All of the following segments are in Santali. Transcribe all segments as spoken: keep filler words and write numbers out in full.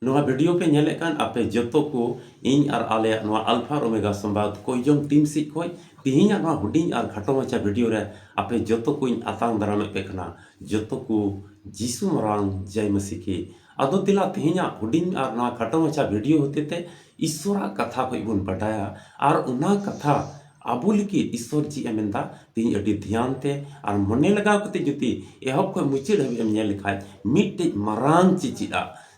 ᱱᱚᱣᱟ ᱵᱷᱤᱰᱤᱭᱳ ᱯᱮ ᱧᱮᱞᱮᱫ ᱠᱟᱱ ᱟᱯᱮ ᱡᱚᱛᱚ ᱠᱚ, ᱤᱧ ᱟᱨ ᱟᱞᱮᱭᱟᱜ ᱱᱚᱣᱟ ᱟᱞᱯᱷᱟ ᱟᱨ ᱳᱢᱮᱜᱟ ᱥᱚᱢᱵᱟᱫ ᱠᱚᱭᱡᱚᱝ ᱴᱤᱢ ᱥᱮᱫ ᱠᱷᱚᱱ ᱛᱮᱦᱮᱧᱟᱜ ᱱᱚᱣᱟ ᱦᱩᱰᱤᱧ ᱟᱨ ᱠᱷᱟᱴᱚ ᱢᱟᱪᱷᱟ ᱵᱷᱤᱰᱤᱭᱳ ᱨᱮ ᱟᱯᱮ ᱡᱚᱛᱚ ᱠᱚᱧ ᱟᱛᱟᱝ ᱫᱟᱨᱟᱢᱮᱫ ᱯᱮ ᱠᱟᱱᱟ᱾ ᱡᱚᱛᱚ ᱠᱚ ᱡᱤᱥᱩ ᱢᱟᱨᱟᱝ ᱡᱟᱭ ᱢᱟᱹᱥᱤ ᱠᱤ᱾ ᱟᱫᱚ ᱫᱮᱞᱟ ᱛᱮᱦᱮᱧᱟᱜ ᱦᱩᱰᱤᱧ ᱟᱨ ᱱᱚᱣᱟ ᱠᱷᱟᱴᱚ ᱢᱟᱪᱷᱟ ᱵᱷᱤᱰᱤᱭᱳ ᱦᱚᱛᱮ ᱛᱮ ᱤᱥᱥᱚᱨᱟᱜ ᱠᱟᱛᱷᱟ ᱠᱷᱚᱱ ᱵᱚᱱ ᱵᱟᱰᱟᱭᱟ ᱟᱨ ᱚᱱᱟ ᱠᱟᱛᱷᱟ ᱟᱵᱚ ᱞᱟᱹᱜᱤᱫ ᱤᱥᱥᱚᱨ ᱪᱮᱫ ᱮ ᱢᱮᱱᱫᱟ ᱛᱮᱦᱮᱧ ᱟᱹᱰᱤ ᱫᱷᱮᱭᱟᱱ ᱛᱮ ᱟᱨ ᱢᱚᱱᱮ ᱞᱟᱜᱟᱣ ᱠᱟᱛᱮ ᱡᱩᱫᱤ ᱮᱦᱚᱵ ᱠᱷᱚᱱ ᱢᱩᱪᱟᱹᱫ ᱦᱟᱹᱵᱤᱡ ᱮᱢ ᱧᱮᱞ ᱞᱮᱠᱷᱟᱡ ᱢᱤᱫᱴᱮᱡ ᱢᱟᱨᱟᱝ ᱪᱮᱪᱮᱫ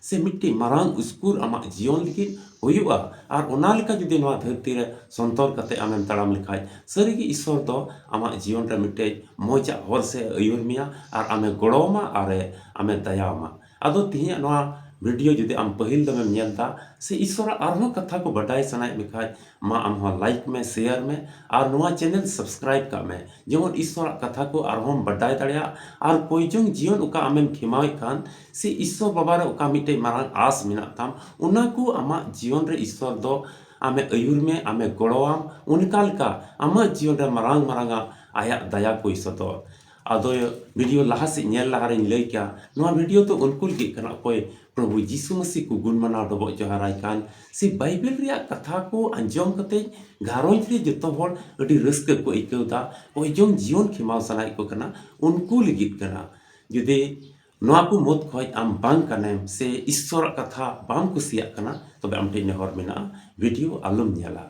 ᱥᱮ ᱢᱤᱫᱴᱮᱡ ᱢᱟᱨᱟᱝ ᱩᱥᱠᱩᱨ ᱟᱢᱟᱜ ᱡᱤᱭᱚᱱ ᱞᱟᱹᱜᱤᱫ ᱦᱩᱭᱩᱜᱼᱟ᱾ ᱟᱨ ᱚᱱᱟ ᱞᱮᱠᱟ ᱡᱩᱫᱤ ᱱᱚᱣᱟ ᱫᱷᱟᱹᱨᱛᱤ ᱨᱮ ᱥᱚᱱᱛᱚᱨ ᱠᱟᱛᱮ ᱟᱢᱮᱢ ᱛᱟᱲᱟᱢ ᱞᱮᱠᱷᱟᱡ ᱥᱟᱹᱨᱤᱜᱮ ᱤᱥᱥᱚᱨ ᱫᱚ ᱟᱢᱟᱜ ᱡᱤᱭᱚᱱ ᱨᱮ ᱢᱤᱫᱴᱮᱡ ᱢᱚᱡᱟᱜ ᱦᱚᱨ ᱥᱮᱫ ᱮ ᱟᱹᱭᱩᱨ ᱢᱮᱭᱟ ᱟᱨ ᱟᱢᱮ ᱜᱚᱲᱚᱣᱟᱢᱟ ᱟᱨ ᱮ ᱟᱢᱮ ᱫᱟᱭᱟᱣᱟᱢᱟ᱾ ᱟᱫᱚ ᱛᱮᱦᱮᱧᱟᱜ ᱱᱚᱣᱟ ᱵᱷᱤᱰᱤᱭᱳ ᱡᱩᱫᱤ ᱟᱢ ᱯᱟᱹᱦᱤᱞ ᱫᱚᱢᱮᱢ ᱧᱮᱞ ᱮᱫᱟ ᱥᱮ ᱤᱥᱥᱚᱨᱟᱜ ᱟᱨᱦᱚᱸ ᱠᱟᱛᱷᱟ ᱠᱚ ᱵᱟᱰᱟᱭ ᱥᱟᱱᱟᱭᱮᱫ ᱢᱮ ᱠᱷᱟᱡ ᱢᱟ ᱟᱢ ᱦᱚᱸ ᱞᱟᱭᱤᱠ ᱢᱮ, ᱥᱮᱭᱟᱨ ᱢᱮ ᱟᱨ ᱱᱚᱣᱟ ᱪᱮᱱᱮᱞ ᱥᱟᱵᱥᱠᱨᱟᱭᱤᱵ ᱠᱟᱜ ᱢᱮ, ᱡᱮᱢᱚᱱ ᱤᱥᱥᱚᱨᱟᱜ ᱠᱟᱛᱷᱟ ᱠᱚ ᱟᱨᱦᱚᱸᱢ ᱵᱟᱰᱟᱭ ᱫᱟᱲᱮᱭᱟᱜ ᱟᱨ ᱠᱚᱭᱡᱚᱝ ᱡᱤᱭᱚᱱ ᱚᱠᱟ ᱟᱢᱮᱢ ᱠᱷᱮᱢᱟᱣᱮᱫ ᱠᱟᱱ ᱥᱮ ᱤᱥᱥᱚᱨ ᱵᱟᱵᱟ ᱨᱮ ᱚᱠᱟ ᱢᱤᱫᱴᱮᱡ ᱢᱟᱨᱟᱝ ᱟᱥ ᱢᱮᱱᱟᱜ ᱛᱟᱢ ᱚᱱᱟ ᱠᱚ ᱟᱢᱟᱜ ᱡᱤᱭᱚᱱ ᱨᱮ ᱤᱥᱥᱚᱨ ᱫᱚ ᱟᱢᱮ ᱟᱹᱭᱩᱨ ᱢᱮ, ᱟᱢᱮ ᱜᱚᱲᱚᱣᱟᱢ, ᱚᱱᱠᱟ ᱞᱮᱠᱟ ᱟᱢᱟᱜ ᱡᱤᱭᱚᱱ ᱨᱮ ᱢᱟᱨᱟᱝ ᱢᱟᱨᱟᱝ ᱟᱜ ᱟᱭᱟᱜ ᱫᱟᱭᱟ ᱠᱚᱭ ᱥᱚᱫᱚᱨ᱾ ᱟᱫᱚ ᱵᱷᱤᱰᱤᱭᱳ ᱞᱟᱦᱟ ᱥᱮᱫ ᱧᱮᱞ ᱞᱟᱦᱟ ᱨᱮᱧ ᱞᱟᱹᱭ ᱠᱮᱭᱟ, ᱱᱚᱣᱟ ᱵᱷᱤᱰᱤᱭᱳ ᱫᱚ ᱩᱱᱠᱩ ᱞᱟᱹᱜᱤᱫ ᱠᱟᱱᱟ ᱚᱠᱚᱭ ᱯᱨᱚᱵᱷᱩ ᱡᱤᱥᱩ ᱢᱟᱹᱥᱤ ᱠᱚ ᱜᱩᱱ ᱢᱟᱱᱟᱣ ᱰᱚᱵᱚᱜ ᱡᱚᱦᱟᱨᱟᱭ ᱠᱟᱱ ᱥᱮ ᱵᱟᱭᱵᱮᱞ ᱨᱮᱭᱟᱜ ᱠᱟᱛᱷᱟ ᱠᱚ ᱟᱸᱡᱚᱢ ᱠᱟᱛᱮ ᱜᱷᱟᱨᱚᱸᱡᱽ ᱨᱮ ᱡᱚᱛᱚ ᱦᱚᱲ ᱟᱹᱰᱤ ᱨᱟᱹᱥᱠᱟᱹ ᱠᱚ ᱟᱹᱭᱠᱟᱹᱣ ᱮᱫᱟ, ᱠᱚᱭᱡᱚᱝ ᱡᱤᱭᱚᱱ ᱠᱷᱮᱢᱟᱣ ᱥᱟᱱᱟᱭᱮᱫ ᱠᱚ ᱠᱟᱱᱟ, ᱩᱱᱠᱩ ᱞᱟᱹᱜᱤᱫ ᱠᱟᱱᱟ᱾ ᱡᱩᱫᱤ ᱱᱚᱣᱟ ᱠᱚ ᱢᱩᱫᱽ ᱠᱷᱚᱡ ᱟᱢ ᱵᱟᱝ ᱠᱟᱱᱮᱢ ᱥᱮ ᱤᱥᱥᱚᱨᱟᱜ ᱠᱟᱛᱷᱟ ᱵᱟᱢ ᱠᱩᱥᱤᱭᱟᱜ ᱠᱟᱱᱟ, ᱛᱚᱵᱮ ᱟᱢ ᱴᱷᱮᱱ ᱱᱮᱦᱚᱨ ᱢᱮᱱᱟᱜᱼᱟ, ᱵᱷᱤᱰᱤᱭᱳ ᱟᱞᱚᱢ ᱧᱮᱞᱟ᱾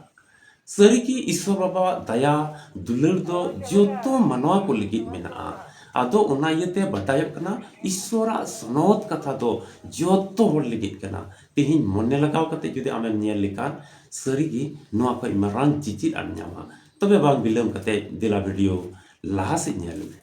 ᱥᱟᱹᱨᱤᱜᱮ ᱤᱥᱥᱚᱨ ᱵᱟᱵᱟᱣᱟᱜ ᱫᱟᱭᱟ ᱫᱩᱞᱟᱹᱲ ᱫᱚ ᱡᱚᱛᱚ ᱢᱟᱱᱣᱟ ᱠᱚ ᱞᱟᱹᱜᱤᱫ ᱢᱮᱱᱟᱜᱼᱟ᱾ ᱟᱫᱚ ᱚᱱᱟ ᱤᱭᱟᱹᱛᱮ ᱵᱟᱰᱟᱭᱚᱜ ᱠᱟᱱᱟ ᱤᱥᱥᱚᱨᱟᱜ ᱥᱚᱱᱚᱛ ᱠᱟᱛᱷᱟ ᱫᱚ ᱡᱚᱛᱚ ᱦᱚᱲ ᱞᱟᱹᱜᱤᱫ ᱠᱟᱱᱟ᱾ ᱛᱮᱦᱮᱧ ᱢᱚᱱᱮ ᱞᱟᱜᱟᱣ ᱠᱟᱛᱮ ᱡᱩᱫᱤ ᱟᱢᱮᱢ ᱧᱮᱞ ᱞᱮᱠᱷᱟᱱ ᱥᱟᱹᱨᱤᱜᱮ ᱱᱚᱣᱟ ᱠᱷᱚᱡ ᱢᱟᱨᱟᱝ ᱪᱮᱪᱮᱫ ᱮᱢ ᱧᱟᱢᱟ᱾ ᱛᱚᱵᱮ ᱵᱟᱝ ᱵᱤᱞᱚᱢ ᱠᱟᱛᱮ ᱫᱮᱞᱟ ᱵᱷᱤᱰᱤᱭᱳ ᱞᱟᱦᱟ ᱥᱮᱫ ᱧᱮᱞ ᱢᱮ᱾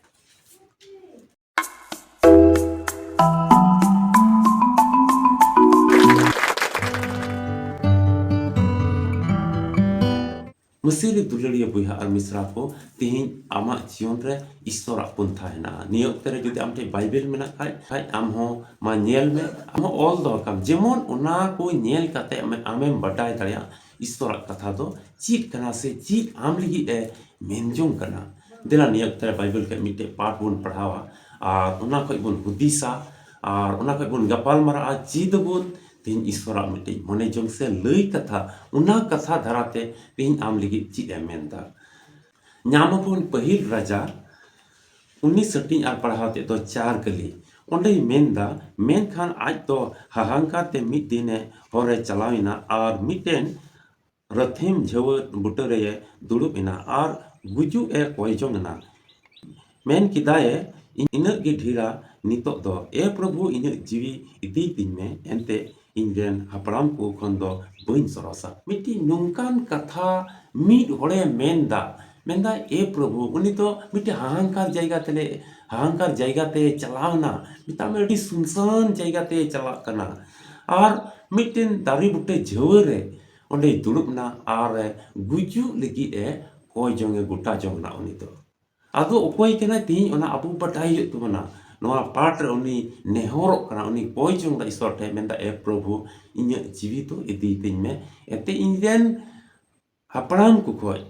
ᱢᱟᱹᱥᱤ ᱨᱮ ᱫᱩᱞᱟᱹᱲᱤᱭᱟᱹ ᱵᱚᱭᱦᱟ ᱟᱨ ᱢᱤᱥᱨᱟ ᱠᱚ, ᱛᱮᱦᱮᱧ ᱟᱢᱟᱜ ᱡᱤᱭᱚᱱ ᱨᱮ ᱤᱥᱥᱚᱨᱟᱜ ᱯᱚᱱᱛᱷᱟ ᱦᱮᱱᱟᱜᱼᱟ᱾ ᱱᱤᱭᱟᱹ ᱚᱠᱛᱮ ᱨᱮ ᱡᱩᱫᱤ ᱟᱢ ᱴᱷᱮᱱ ᱵᱟᱭᱵᱮᱞ ᱢᱮᱱᱟᱜ ᱠᱷᱟᱡ, ᱠᱷᱟᱡ ᱟᱢ ᱦᱚᱸ ᱢᱟ ᱧᱮᱞ ᱢᱮ, ᱟᱢ ᱦᱚᱸ ᱚᱞ ᱫᱚᱦᱚ ᱠᱟᱢ, ᱡᱮᱢᱚᱱ ᱚᱱᱟ ᱠᱚ ᱧᱮᱞ ᱠᱟᱛᱮ ᱟᱢᱮ-, ᱟᱢᱮᱢ ᱵᱟᱰᱟᱭ ᱫᱟᱲᱮᱭᱟᱜᱼᱟ ᱤᱥᱥᱚᱨᱟᱜ ᱠᱟᱛᱷᱟ ᱫᱚ ᱪᱮᱫ ᱠᱟᱱᱟ ᱥᱮ ᱪᱮᱫ ᱟᱢ ᱞᱟᱹᱜᱤᱫ ᱮ ᱢᱮᱱ ᱡᱚᱝ ᱠᱟᱱᱟ᱾ ᱫᱮᱞᱟ ᱱᱤᱭᱟᱹ ᱚᱠᱛᱮ ᱨᱮ ᱵᱟᱭᱵᱮᱞ ᱠᱷᱚᱱ ᱢᱤᱫᱴᱮᱡ ᱯᱟᱴ ᱵᱚᱱ ᱯᱟᱲᱦᱟᱣᱟ ᱟᱨ ᱚᱱᱟ ᱠᱷᱚᱱ ᱵᱚᱱ ᱦᱩᱫᱤᱥᱟ ᱟᱨ ᱚᱱᱟ ᱠᱷᱚᱱ ᱵᱚᱱ ᱜᱟᱯᱟᱞ ᱢᱟᱨᱟᱜᱼᱟ, ᱪᱮᱫ ᱟᱵᱚᱱ ᱛᱮᱦᱮᱧ ᱤᱥᱣᱚᱨᱟᱜ ᱢᱤᱫᱴᱤᱡ ᱢᱚᱱᱮ ᱡᱚᱝ ᱥᱮ ᱞᱟᱹᱭ ᱠᱟᱛᱷᱟ, ᱚᱱᱟ ᱠᱟᱛᱷᱟ ᱫᱷᱟᱨᱟᱛᱮ ᱛᱮᱦᱮᱧ ᱟᱢ ᱞᱟᱹᱜᱤᱫ ᱪᱮᱫ ᱮ ᱢᱮᱱᱫᱟ᱾ ᱧᱟᱢ ᱟᱵᱚᱱ ᱯᱟᱹᱦᱤᱞ ᱨᱟᱡᱟ ᱩᱱᱤᱥ ᱦᱟᱹᱴᱤᱧ ᱟᱨ ᱯᱟᱲᱦᱟᱣ ᱛᱮᱫ ᱫᱚ ᱪᱟᱨ ᱠᱟᱹᱞᱤ᱾ ᱚᱸᱰᱮᱭ ᱢᱮᱱᱫᱟ, ᱢᱮᱱᱠᱷᱟᱱ ᱟᱡ ᱫᱚ ᱦᱟᱦᱟᱝᱠᱟᱨ ᱛᱮ ᱢᱤᱫ ᱫᱤᱱᱮ ᱦᱚᱨᱮ ᱪᱟᱞᱟᱣ ᱮᱱᱟ ᱟᱨ ᱢᱤᱫᱴᱮᱱ ᱨᱟᱹᱛᱷᱤᱢ ᱡᱷᱟᱹᱣᱟᱹ ᱵᱩᱴᱟᱹ ᱨᱮᱭᱮ ᱫᱩᱲᱩᱵ ᱮᱱᱟ ᱟᱨ ᱜᱩᱡᱩᱜ ᱮ ᱠᱚᱭ ᱡᱚᱝ ᱮᱱᱟ᱾ ᱢᱮᱱ ᱠᱮᱫᱟᱭᱮ, "ᱤᱱᱟᱹᱜ ᱜᱮ ᱰᱷᱮᱨᱟ ᱱᱤᱛᱚᱜ ᱫᱚ, ᱮ ᱯᱨᱚᱵᱷᱩ, ᱤᱧᱟᱹᱜ ᱡᱤᱣᱤ ᱤᱫᱤᱭ ᱛᱤᱧ ᱢᱮ, ᱮᱱᱛᱮ ᱤᱧ ᱨᱮᱱ ᱦᱟᱯᱲᱟᱢ ᱠᱚ ᱠᱷᱚᱱ ᱫᱚ ᱵᱟᱹᱧ ᱥᱚᱨᱚᱥᱟ᱾" ᱢᱤᱫᱴᱤᱡ ᱱᱚᱝᱠᱟᱱ ᱠᱟᱛᱷᱟ ᱢᱤᱫ ᱦᱚᱲᱮ ᱢᱮᱱᱫᱟ, ᱢᱮᱱᱫᱟ, ᱮ ᱯᱨᱚᱵᱷᱩ, ᱩᱱᱤ ᱫᱚ ᱢᱤᱫᱴᱮᱡ ᱦᱟᱦᱟᱝᱠᱟᱨ ᱡᱟᱭᱜᱟ ᱛᱮᱞᱮ, ᱦᱟᱦᱟᱝᱠᱟᱨ ᱡᱟᱭᱜᱟ ᱛᱮ ᱪᱟᱞᱟᱣ ᱮᱱᱟ, ᱢᱮᱛᱟᱜ ᱢᱮ ᱟᱹᱰᱤ ᱥᱩᱱᱥᱟᱱ ᱡᱟᱭᱜᱟ ᱛᱮ ᱪᱟᱞᱟᱜ ᱠᱟᱱᱟ, ᱟᱨ ᱢᱤᱫᱴᱮᱱ ᱫᱟᱨᱮ ᱵᱩᱴᱟᱹ ᱡᱷᱟᱹᱣᱟᱹ ᱨᱮ ᱚᱸᱰᱮᱭ ᱫᱩᱲᱩᱵ ᱮᱱᱟ ᱟᱨ ᱜᱩᱡᱩᱜ ᱞᱟᱹᱜᱤᱫ ᱮ ᱠᱚᱭ ᱡᱚᱝ ᱮ ᱜᱚᱴᱟ ᱡᱚᱝ ᱮᱱᱟ ᱩᱱᱤ ᱫᱚ᱾ ᱟᱫᱚ ᱚᱠᱚᱭ ᱠᱟᱱᱟᱭ ᱛᱮᱦᱮᱧ, ᱚᱱᱟ ᱟᱵᱚ ᱵᱟᱰᱟᱭ ᱦᱩᱭᱩᱜ ᱛᱟᱵᱚᱱᱟ᱾ ᱱᱚᱣᱟ ᱯᱟᱴ ᱨᱮ ᱩᱱᱤ ᱱᱮᱦᱚᱨᱚᱜ ᱠᱟᱱᱟ, ᱩᱱᱤ ᱠᱚᱭ ᱡᱚᱝ ᱮᱫᱟ ᱤᱥᱚᱨ ᱴᱷᱮᱱ, ᱢᱮᱱᱫᱟ, "ᱮ ᱯᱨᱚᱵᱷᱩ, ᱤᱧᱟᱹᱜ ᱡᱤᱣᱤ ᱫᱚ ᱤᱫᱤᱭ ᱛᱤᱧ ᱢᱮ, ᱮᱱᱛᱮ ᱤᱧ ᱨᱮᱱ ᱦᱟᱯᱲᱟᱢ ᱠᱚ ᱠᱷᱚᱡ,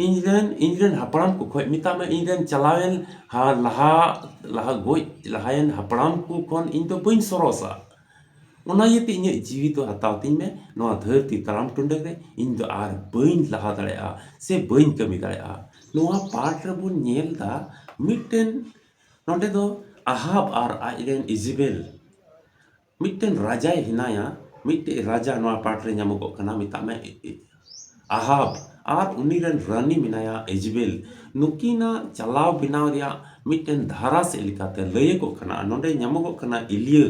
ᱤᱧ ᱨᱮᱱ, ᱤᱧ ᱨᱮᱱ ᱦᱟᱯᱲᱟᱢ ᱠᱚ ᱠᱷᱚᱡ, ᱢᱮᱛᱟᱜ ᱢᱮ, ᱤᱧ ᱨᱮᱱ ᱪᱟᱞᱟᱣᱮᱱ ᱦᱟ-, ᱞᱟᱦᱟ, ᱞᱟᱦᱟ ᱜᱚᱡ ᱞᱟᱦᱟᱭᱮᱱ ᱦᱟᱯᱲᱟᱢ ᱠᱚ ᱠᱷᱚᱱ ᱤᱧ ᱫᱚ ᱵᱟᱹᱧ ᱥᱚᱨᱚᱥᱟ᱾ ᱚᱱᱟ ᱤᱭᱟᱹᱛᱮ ᱤᱧᱟᱹᱜ ᱡᱤᱣᱤ ᱫᱚ ᱦᱟᱛᱟᱣ ᱛᱤᱧ ᱢᱮ, ᱱᱚᱣᱟ ᱫᱷᱟᱹᱨᱛᱤ ᱛᱟᱲᱟᱢ ᱴᱩᱰᱟᱹᱜ ᱨᱮ ᱤᱧ ᱫᱚ ᱟᱨ ᱵᱟᱹᱧ ᱞᱟᱦᱟ ᱫᱟᱲᱮᱭᱟᱜᱼᱟ ᱥᱮ ᱵᱟᱹᱧ ᱠᱟᱹᱢᱤ ᱫᱟᱲᱮᱭᱟᱜᱼᱟ᱾" ᱱᱚᱣᱟ ᱯᱟᱴ ᱨᱮᱵᱚᱱ ᱧᱮᱞ ᱮᱫᱟ, ᱢᱤᱫᱴᱮᱱ ᱱᱚᱰᱮ ᱫᱚ ᱟᱦᱟᱵ ᱟᱨ ᱟᱡ ᱨᱮᱱ ᱤᱡᱮᱵᱮᱞ, ᱢᱤᱫᱴᱮᱱ ᱨᱟᱡᱟᱭ ᱦᱮᱱᱟᱭᱟ, ᱢᱤᱫᱴᱮᱡ ᱨᱟᱡᱟ ᱱᱚᱣᱟ ᱯᱟᱴ ᱨᱮ ᱧᱟᱢᱚᱜᱚᱜ ᱠᱟᱱᱟ, ᱢᱮᱛᱟᱜ ᱢᱮ ᱮ-, ᱮ-, ᱟᱦᱟᱵ, ᱟᱨ ᱩᱱᱤ ᱨᱮᱱ ᱨᱟᱱᱤ ᱢᱮᱱᱟᱭᱟ ᱤᱡᱮᱵᱮᱞ᱾ ᱱᱩᱠᱤᱱᱟᱜ ᱪᱟᱞᱟᱣ ᱵᱮᱱᱟᱣ ᱨᱮᱭᱟᱜ ᱢᱤᱫᱴᱮᱱ ᱫᱷᱟᱨᱟ ᱥᱮᱫ ᱞᱮᱠᱟᱛᱮ ᱞᱟᱹᱭᱟᱹᱜᱚᱜ ᱠᱟᱱᱟ, ᱱᱚᱰᱮ ᱧᱟᱢᱚᱜᱚᱜ ᱠᱟᱱᱟ ᱮᱞᱤᱭᱟᱹ᱾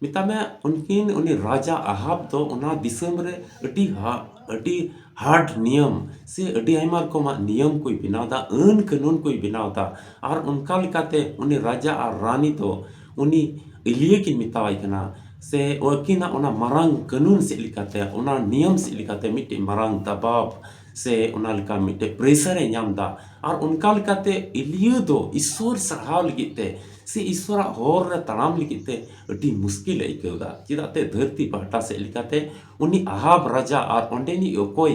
ᱢᱮᱛᱟᱜ ᱢᱮ, ᱩᱱᱠᱤᱱ, ᱩᱱᱤ ᱨᱟᱡᱟ ᱟᱦᱟᱵ ᱫᱚ ᱚᱱᱟ ᱫᱤᱥᱚᱢ ᱨᱮ ᱟᱹᱰᱤ ᱦᱟ-, ᱟᱹᱰᱤ ᱦᱟᱨᱰ ᱱᱤᱭᱚᱢ ᱥᱮ ᱟᱹᱰᱤ ᱟᱭᱢᱟ ᱨᱚᱠᱚᱢᱟᱜ ᱱᱤᱭᱚᱢ ᱠᱚᱭ ᱵᱮᱱᱟᱣ ᱮᱫᱟ, ᱟᱹᱱ ᱠᱟᱹᱱᱩᱱ ᱠᱚᱭ ᱵᱮᱱᱟᱣ ᱮᱫᱟ᱾ ᱟᱨ ᱚᱱᱠᱟ ᱞᱮᱠᱟᱛᱮ ᱩᱱᱤ ᱨᱟᱡᱟ ᱟᱨ ᱨᱟᱱᱤ ᱫᱚ ᱩᱱᱤ ᱮᱞᱤᱭᱟᱹ ᱠᱤᱱ ᱢᱮᱛᱟᱣᱟᱭ ᱠᱟᱱᱟ, ᱥᱮ ᱟᱹᱠᱤᱱᱟᱜ ᱚᱱᱟ ᱢᱟᱨᱟᱝ ᱠᱟᱹᱱᱩᱱ ᱥᱮᱫ ᱞᱮᱠᱟᱛᱮ, ᱚᱱᱟ ᱱᱤᱭᱚᱢ ᱥᱮᱫ ᱞᱮᱠᱟᱛᱮ ᱢᱤᱫᱴᱮᱡ ᱢᱟᱨᱟᱝ ᱫᱟᱵᱟᱵ ᱥᱮ ᱚᱱᱟ ᱞᱮᱠᱟ ᱢᱤᱫᱴᱮᱡ ᱯᱨᱮᱥᱟᱨ ᱮ ᱧᱟᱢ ᱮᱫᱟ᱾ ᱟᱨ ᱚᱱᱠᱟ ᱞᱮᱠᱟᱛᱮ ᱮᱞᱤᱭᱟᱹ ᱫᱚ ᱤᱥᱥᱚᱨ ᱥᱟᱨᱦᱟᱣ ᱞᱟᱹᱜᱤᱫ ᱛᱮ ᱥᱮ ᱤᱥᱥᱚᱨᱟᱜ ᱦᱚᱨ ᱨᱮ ᱛᱟᱲᱟᱢ ᱞᱟᱹᱜᱤᱫ ᱛᱮ ᱟᱹᱰᱤ ᱢᱩᱥᱠᱤᱞ ᱮ ᱟᱹᱭᱠᱟᱹᱣ ᱮᱫᱟ᱾ ᱪᱮᱫᱟᱜ ᱛᱮ ᱫᱷᱟᱹᱨᱛᱤ ᱯᱟᱦᱴᱟ ᱥᱮᱫ ᱞᱮᱠᱟᱛᱮ ᱩᱱᱤ ᱟᱦᱟᱵ ᱨᱟᱡᱟ ᱟᱨ ᱚᱸᱰᱮᱱᱤᱡ ᱚᱠᱚᱭ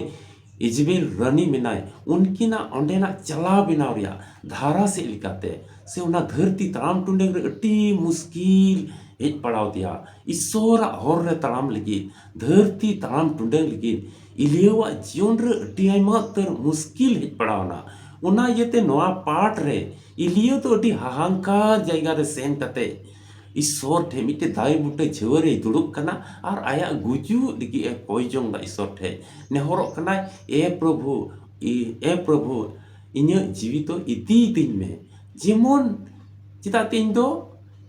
ᱤᱡᱮᱵᱮᱞ ᱨᱟᱱᱤ ᱢᱮᱱᱟᱭ, ᱩᱱᱠᱤᱱᱟᱜ ᱚᱸᱰᱮᱱᱟᱜ ᱪᱟᱞᱟᱣ ᱵᱮᱱᱟᱣ ᱨᱮᱭᱟᱜ ᱫᱷᱟᱨᱟ ᱥᱮᱫ ᱞᱮᱠᱟᱛᱮ ᱥᱮ ᱚᱱᱟ ᱫᱷᱟᱹᱨᱛᱤ ᱛᱟᱲᱟᱢ ᱴᱩᱰᱟᱹᱝ ᱨᱮ ᱟᱹᱰᱤ ᱢᱩᱥᱠᱤᱞ ᱦᱮᱡ ᱯᱟᱲᱟᱣ ᱫᱮᱭᱟ᱾ ᱤᱥᱥᱚᱨᱟᱜ ᱦᱚᱨ ᱨᱮ ᱛᱟᱲᱟᱢ ᱞᱟᱹᱜᱤᱫ, ᱫᱷᱟᱹᱨᱛᱤ ᱛᱟᱲᱟᱢ ᱴᱩᱰᱟᱹᱝ ᱞᱟᱹᱜᱤᱫ ᱮᱞᱤᱭᱟᱹᱣᱟᱜ ᱡᱤᱭᱚᱱ ᱨᱮ ᱟᱹᱰᱤ ᱟᱭᱢᱟ ᱩᱛᱟᱹᱨ ᱢᱩᱥᱠᱤᱞ ᱦᱮᱡ ᱯᱟᱲᱟᱣ ᱮᱱᱟ᱾ ᱚᱱᱟ ᱤᱭᱟᱹᱛᱮ ᱱᱚᱣᱟ ᱯᱟᱴ ᱨᱮ ᱮᱞᱤᱭᱟᱹ ᱫᱚ ᱟᱹᱰᱤ ᱦᱟᱦᱟᱝᱠᱟᱨ ᱡᱟᱭᱜᱟ ᱨᱮ ᱥᱮᱱ ᱠᱟᱛᱮ ᱤᱥᱥᱚᱨ ᱴᱷᱮᱱ ᱢᱤᱫᱴᱮᱱ ᱫᱟᱨᱮ ᱵᱩᱴᱟᱹ ᱡᱷᱟᱹᱣᱟᱹ ᱨᱮᱭ ᱫᱩᱲᱩᱵ ᱠᱟᱱᱟ ᱟᱨ ᱟᱭᱟᱜ ᱜᱩᱡᱩᱜ ᱞᱟᱹᱜᱤᱫ ᱮ ᱠᱚᱭ ᱡᱚᱝ ᱫᱟ ᱤᱥᱥᱚᱨ ᱴᱷᱮᱱ᱾ ᱱᱮᱦᱚᱨᱚᱜ ᱠᱟᱱᱟᱭ, "ᱮ ᱯᱨᱚᱵᱷᱩ, ᱤ-, ᱮ ᱯᱨᱚᱵᱷᱩ, ᱤᱧᱟᱹᱜ ᱡᱤᱣᱤ ᱫᱚ ᱤᱫᱤᱭ ᱛᱤᱧ ᱢᱮ᱾ ᱡᱮᱢᱚᱱ, ᱪᱮᱫᱟᱜ ᱛᱮ ᱤᱧ ᱫᱚ,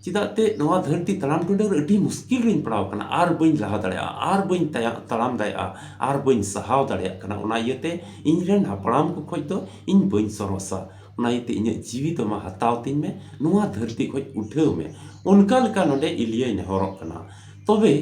ᱪᱮᱫᱟᱜ ᱛᱮ ᱱᱚᱣᱟ ᱫᱷᱟᱹᱨᱛᱤ ᱛᱟᱲᱟᱢ ᱴᱩᱰᱟᱹᱝ ᱨᱮ ᱟᱹᱰᱤ ᱢᱩᱥᱠᱤᱞ ᱨᱤᱧ ᱯᱟᱲᱟᱣ ᱠᱟᱱᱟ, ᱟᱨ ᱵᱟᱹᱧ ᱞᱟᱦᱟ ᱫᱟᱲᱮᱭᱟᱜᱼᱟ, ᱟᱨ ᱵᱟᱹᱧ ᱛᱟᱭᱟ-, ᱛᱟᱲᱟᱢ ᱫᱟᱲᱮᱭᱟᱜᱼᱟ, ᱟᱨ ᱵᱟᱹᱧ ᱥᱟᱦᱟᱣ ᱫᱟᱲᱮᱭᱟᱜ ᱠᱟᱱᱟ᱾ ᱚᱱᱟ ᱤᱭᱟᱹᱛᱮ ᱤᱧ ᱨᱮᱱ ᱦᱟᱯᱲᱟᱢ ᱠᱚ ᱠᱷᱚᱡ ᱫᱚ ᱤᱧ ᱵᱟᱹᱧ ᱥᱚᱨᱚᱥᱟ᱾ ᱚᱱᱟ ᱤᱭᱟᱹᱛᱮ ᱤᱧᱟᱹᱜ ᱡᱤᱣᱤ ᱫᱚ ᱢᱟ ᱦᱟᱛᱟᱣ ᱛᱤᱧ ᱢᱮ, ᱱᱚᱣᱟ ᱫᱷᱟᱹᱨᱛᱤ ᱠᱷᱚᱡ ᱩᱴᱷᱟᱹᱣ ᱢᱮ᱾" ᱚᱱᱠᱟ ᱞᱮᱠᱟ ᱱᱚᱰᱮ ᱮᱞᱤᱭᱟᱭ ᱱᱮᱦᱚᱨᱚᱜ ᱠᱟᱱᱟ᱾ ᱛᱚᱵᱮ